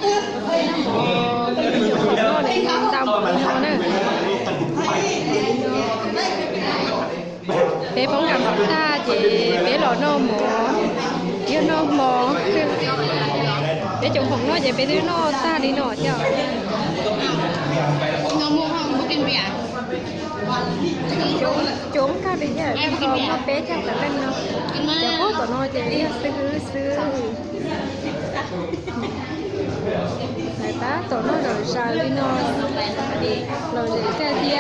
ເປັນເຈົ້າຂອງເນາະ ເປັນເຈົ້າຂອງເນາະເດີ. ເປັນຂອງການພັດທາເຈ ເປັນຫຼໍ່ນໍໝໍ ເປັນນໍໝໍ ເປັນເຈົ້າຂອງເນາະເຈ ເປັນນໍຕາດີເນາະເຈົ້າ. ຈົງ ຈົງກາເປັນເຈົ້າ ເປັນເຈົ້າຂອງເນາະ ເປັນເຈົ້າກາເປັນເນາະ ເຈົ້າຂອງເນາະເຈ ຊື້ ຊື້. ສາຍຕາໂຕໂນດອກຊາວລີໂນ ໂລເຈເທຍ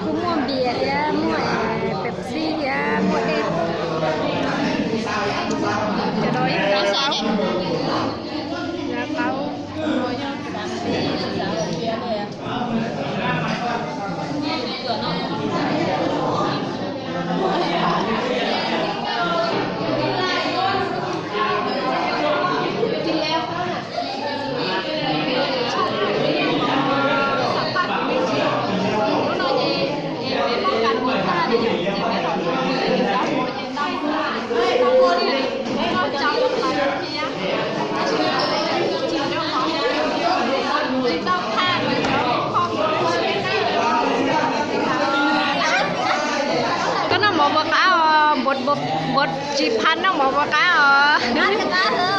ກູມ່ວນເບຍເທຍ ມົວແອເປັບຊີເທຍ ມົວເອສ ຈະດອຍ ລາວເປົາ ລາວເປົາ ໂລຍ ກໍນ້ອງໝໍບໍ່ກ້າອອກ ບົດ ບົດ ບົດຈີບພັນນ້ອງໝໍບໍ່ກ້າອອກ.